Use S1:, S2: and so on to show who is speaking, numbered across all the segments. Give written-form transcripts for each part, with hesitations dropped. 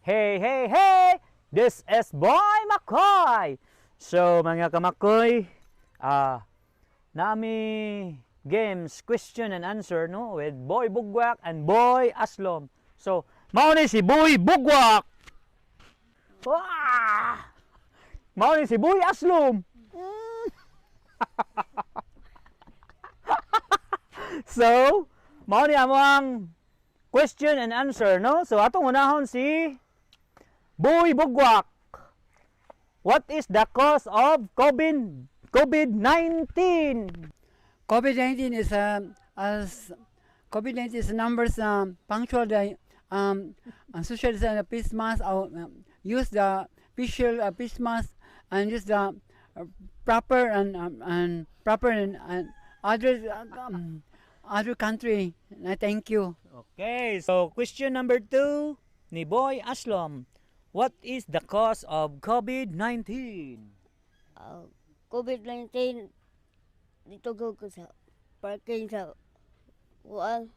S1: Hey, hey, hey! This is Boy McCoy! So, mga kamakoy, nami games, question and answer, no? With Boy Bugwak and Boy Aslom. So, mao ni si Boy Bugwak! Wah! Mao ni si Boy Aslom! So, mao ni among question and answer, no? So, atong unahon si Boy Bugwak. What is the cause of COVID-19?
S2: COVID-19 is as COVID-19 is numbers punctual the and social and face mask or use the facial face mask and use the proper and proper and other other country. Thank you.
S1: Okay, so question number 2 ni Boy Aslom. What is the cause of COVID-19?
S3: COVID-19 dito ko sa parking sa kuan.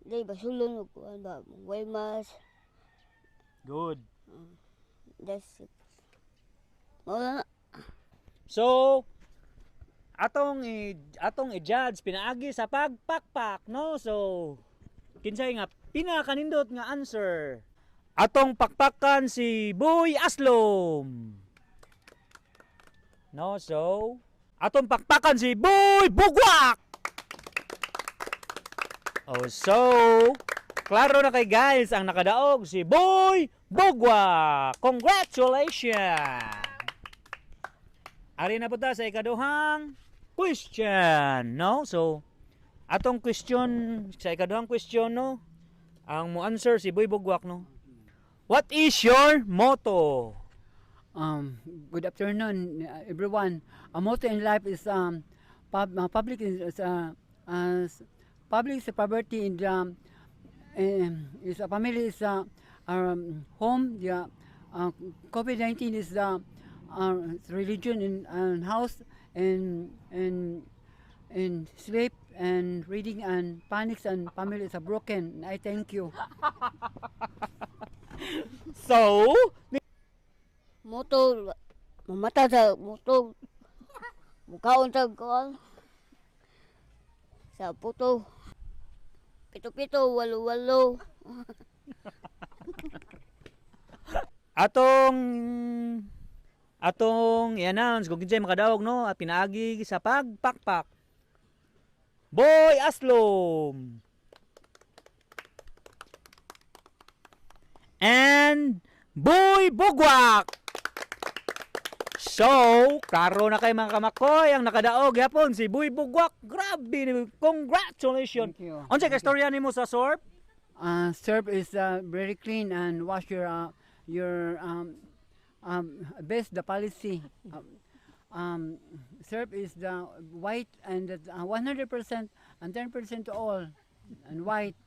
S3: Di basulon og kuan ba, way mask.
S1: Good.
S3: That's it. Mao na.
S1: So, atong i-judge pinaagi sa pagpakpak, no? So, kinsay nga pinakanindot nga answer? Atong pakpakan si Boy Aslom. No, so atong pakpakan si Boy Bugwak. Oh, so klaro na kay guys ang nakadaog si Boy Bugwak. Congratulations! Ari na po ta sa ikaduhang question, no? So, atong question, sa ikaduhang question, no? Ang mo answer si Boy Bugwak, no? What is your motto?
S2: Good afternoon, everyone. A motto in life is public is public is poverty in the is a family is home. The COVID-19 is the religion in and house and sleep and reading and panics and family is broken. I thank you.
S1: So,
S3: Motor mamata sa motor. Mukaon sa kuan. Sa puto. 77 88.
S1: Atong i-announce kung kinsay makadaog, no, at pinaagi sa pagpakpak. Boy Aslom. And Boy Bugwak. So, klaro na kay mga kamakoy ang nakadaog yapon si Boy Bugwak. Grabe, congratulations.
S2: Thank you.
S1: Unsay ka istorya nimo sa SORP?
S2: Serve is very clean and wash your best the policy. Serve is the white and 100% and 10% to all and white.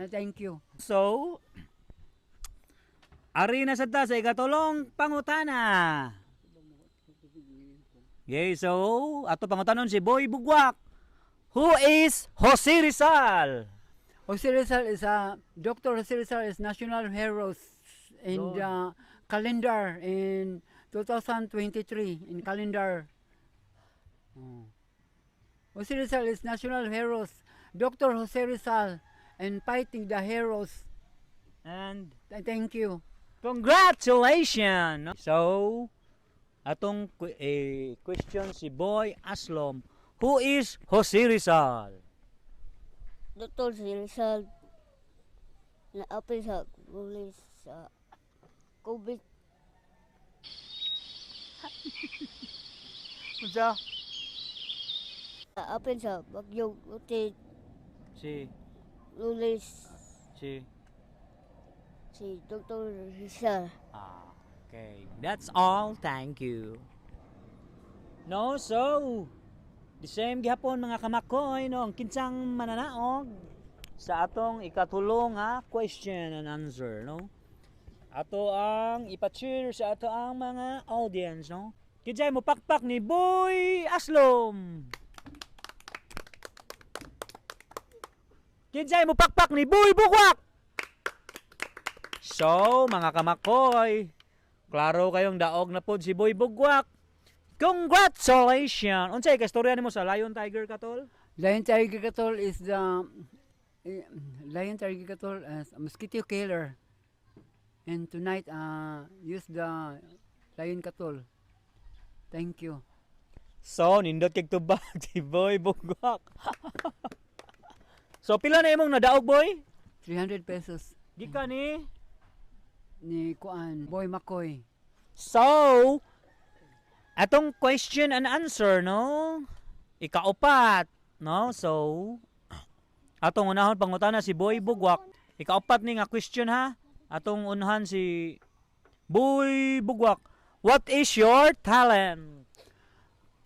S2: Thank you.
S1: So, ari na sad ta sa ikatulong pangutana. Okay, so ato pangutanon si Boy Bugwak. Who is Jose Rizal?
S2: Jose Rizal is a Dr. Jose Rizal is national heroes in
S1: Yun.
S2: the calendar in 2023 in calendar. Oh. Jose Rizal is national heroes. Dr. Jose Rizal and fighting the heroes.
S1: And
S2: Thank you.
S1: congratulations! So, atong question si Boy Aslom. Who is Jose Rizal?
S3: Dr. si Rizal naapil sa pulis sa COVID.
S1: Unsa?
S3: Naapil sa bagyong uti
S1: Si
S3: lunes
S1: si
S3: si Dr. Rizal.
S1: Ah, okay. That's all. Thank you. No, so the same gihapon mga kamakoy, no, ang kinsang mananaog sa atong ikatulong nga question and answer, no. Ato ang ipa-cheer sa ato ang mga audience, no. Kinsay mo pakpak ni Boy Aslom. Kinsay mo pakpak ni Boy Bugwak. So, mga kamakoy, klaro kayong daog na pod si Boy Bugwak. Congratulations! Unsay kastorya nimo sa Lion Tiger Katol?
S2: Lion Tiger Katol is the Lion Tiger Katol as a mosquito killer. And tonight, use the Lion Katol. Thank you.
S1: So, nindot kay tubag si Boy Bugwak. So, pila na imong nadaog, Boy?
S2: 300 pesos
S1: Gikan ni
S2: ni Kuan Boy Makoy.
S1: So, atong question and answer, no? Ikaupat, no? So, atong unahon pangutana si Boy Bugwak. Ikaupat ni nga question ha. Atong unahan si Boy Bugwak. What is your talent?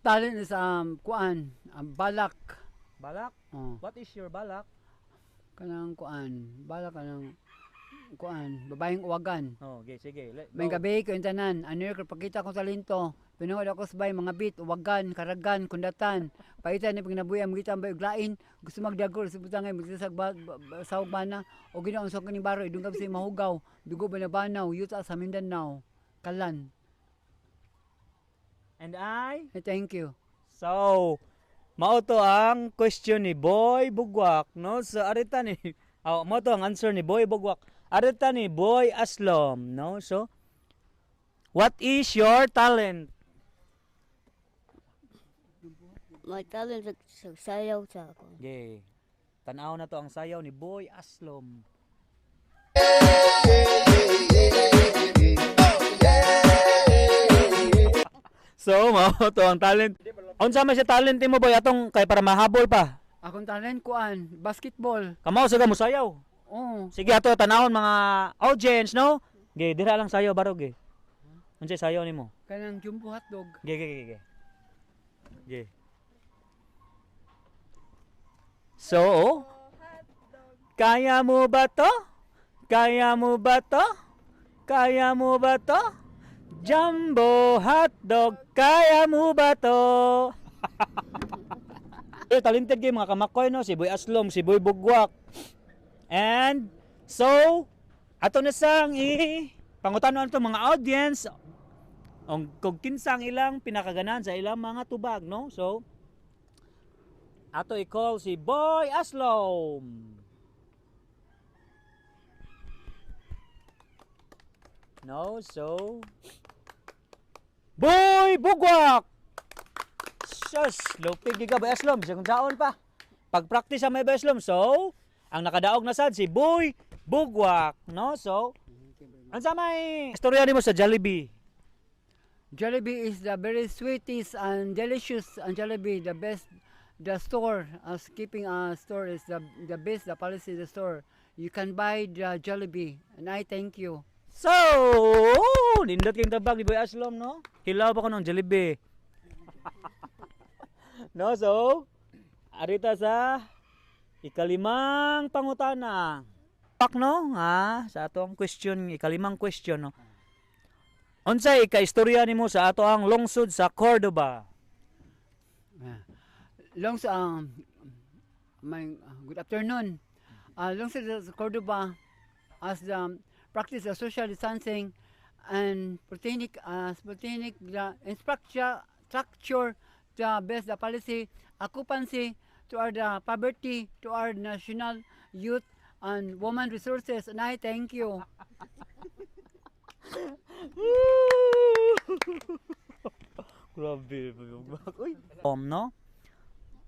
S2: Talent is Kuan balak.
S1: Balak.
S2: Oh,
S1: What is your balak?
S2: Kanang Kuan, balak kanang Kuan, babaeng uwagan.
S1: Oh, okay, sige. Let,
S2: May
S1: go.
S2: gabi ko yung tanan, ano yung pakita kong talento. Pinuod ako sabay mga bit, uwagan, karagan, kundatan. Paitan ni pagnabuya, magita ang bayuglain. Gusto magdagol sa butangay, magsasag ba, sawag bana. O ginaon sa kaning baro, idungkab sa mahugaw. Dugo banabanaw, yuta sa Mindanao. Kalan.
S1: And I?
S2: Thank you.
S1: So, mao to ang question ni Boy Bugwak, no? So, arita ni, oh, mao to ang answer ni Boy Bugwak. Arita ni Boy Aslom, no? So, what is your talent?
S3: My talent sa sayaw sa ako.
S1: Okay. Tanaw na to ang sayaw ni Boy Aslom. So, mao to ang talent. Unsa man siya talent nimo, Boy, atong kay para mahabol pa?
S2: Akong talent, Kuan, basketball.
S1: Kamao sa mo sayaw.
S2: Oh,
S1: Sige ato tanawon mga audience, no? Ge, dira lang sayo barog ge. Unsay sayo nimo?
S2: Kanang jumbo hotdog.
S1: Ge ge ge ge. Ge. So, kaya mo ba to? Kaya mo ba to? Kaya mo ba to? Jumbo hotdog, kaya mo ba to? Eh, talented kay mga kamakoy, no? Si Boy Aslom, si Boy Bugwak. And so, ato na sang i pangutanon to mga audience ang kung kinsa ang ilang pinakaganahan sa ilang mga tubag, no? So, ato i-call si Boy Aslom. No, so Boy Bugwak! Sus, lupig giga Boy Aslom, bisag kung saon pa. Pag-practice sa may Boy Aslom. So, ang nakadaog na sad si Boy Bugwak, no? So, unsa may istorya nimo sa Jollibee?
S2: Jollibee is the very sweetest and delicious, and Jollibee the best, the store as keeping a store is the best, the policy, the store you can buy the Jollibee, and I thank you.
S1: So, nindot kayong tabag ni Boy Aslom, no? Hilaw pa ko ng Jollibee. No, so, arita sa ikalimang pangutana. Pak, no? Ha? Sa ato ang question, ikalimang question, no? Unsay ikaistorya nimo sa ato ang lungsod sa Cordoba?
S2: Long sa my good afternoon. Long sa Cordoba as the practice of social distancing and proteinic the infrastructure structure the best the policy occupancy to our the poverty to our national youth and woman resources, and I thank you.
S1: Grabe, uy. No?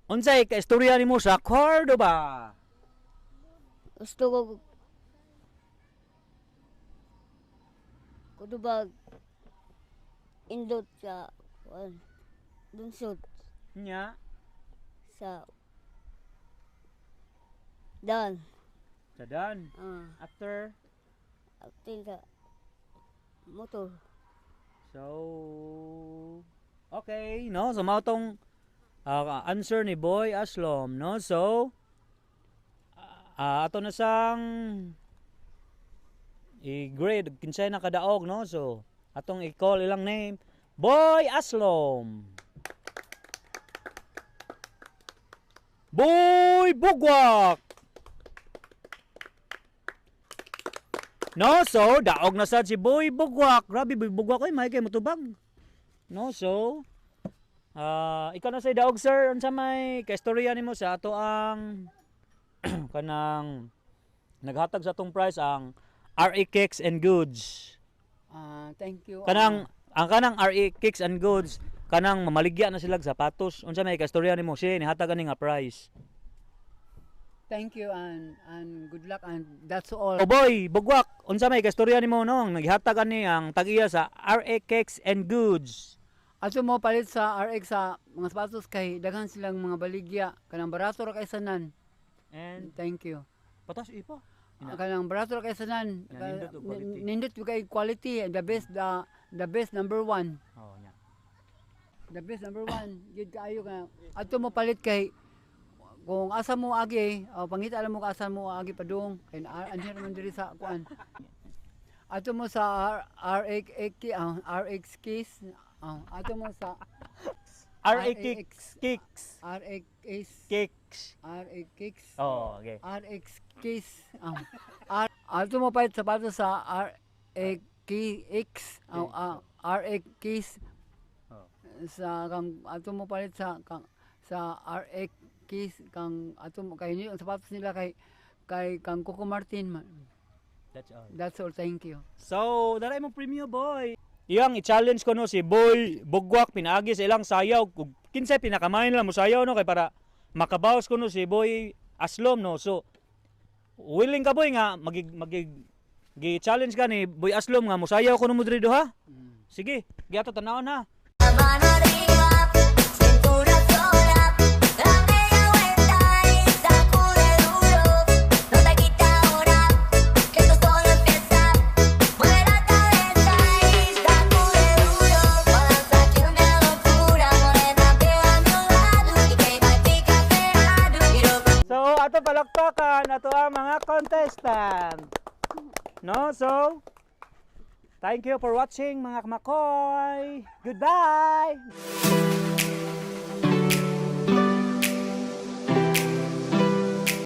S1: Unsay kaistorya nimo sa Cordoba?
S3: Gusto ko kudubag indot sa kuan lungsod
S1: Nya.
S3: Sa dan.
S1: Sa dan.
S3: Ah.
S1: After
S3: After sa motor.
S1: So, okay, no? So, mao tong answer ni Boy Aslom, no? So, ato na sang i-grade kinsay nakadaog, no? So, atong i-call ilang name, Boy Aslom. Boy Bugwak. No, so daog na sad si Boy Bugwak. Grabe, Boy Bugwak oy, may kay motubag. No, so ikaw na say daog, sir, unsa may kaistorya nimo sa ato ang kanang naghatag sa atong prize, ang RA Cakes and Goods?
S2: Ah, thank you.
S1: Kanang ang kanang RA Cakes and Goods, kanang mamaligya na sila og sapatos. Unsa may kaistorya nimo siya nihatag ani nga prize?
S2: Thank you and good luck and that's all.
S1: O Boy Bugwak, unsa may kaistorya nimo nong naghatag ani ang tag-iya sa RA Cakes and Goods?
S2: Ato mo palit sa RX sa mga sapatos kay daghan silang mga baligya, kanang barato ra kay sanan.
S1: And
S2: Thank you.
S1: patas ipa. Ina.
S2: Kanang barato ra kay sanan.
S1: Ina, nindot og quality.
S2: Nindot kay quality, the best, the best number one.
S1: Oh, nya.
S2: The best number one. Gid kaayo ka. Ato mo palit kay kung asa mo agi, o pangita alam mo kung asa mo agi padung kay anhi man diri sa kuan. Ato mo sa R RX, RX case, ato mo sa
S1: RA Cakes Cakes
S2: RX
S1: Cakes.
S2: RX.
S1: Oh, okay.
S2: RX case. R ato mo palit sapatos sa RX, RX case
S1: Oh.
S2: sa kang ato mo palit sa kang sa RX case kang ato mo kay ang sapatos nila kay kay kang Coco Martin man.
S1: That's all.
S2: That's all. Thank you.
S1: So, daray mo premyo, boy. Iyang i-challenge ko no si Boy Bugwak pinaagi sa ilang sayaw kung kinsay pinakamain lang mo sayaw no kay para makabawas ko no si Boy Aslom no. So willing ka, boy, nga magig magig gi-challenge ka ni Boy Aslom nga mosayaw ko no mo diri duha? Sige, giato tanawon ha.
S4: La mano arriba, cintura sola, la media vuelta y sacude duro. No te quita ahora, que esto solo empieza. Mueve la cabeza y sacude duro. Balanza que una locura, morena pega a mi lado y que vai ficar pegado. Quiero
S1: So, ato palakpakan ato ang mga contestant. No, so thank you for watching, mga kamakoy. Goodbye.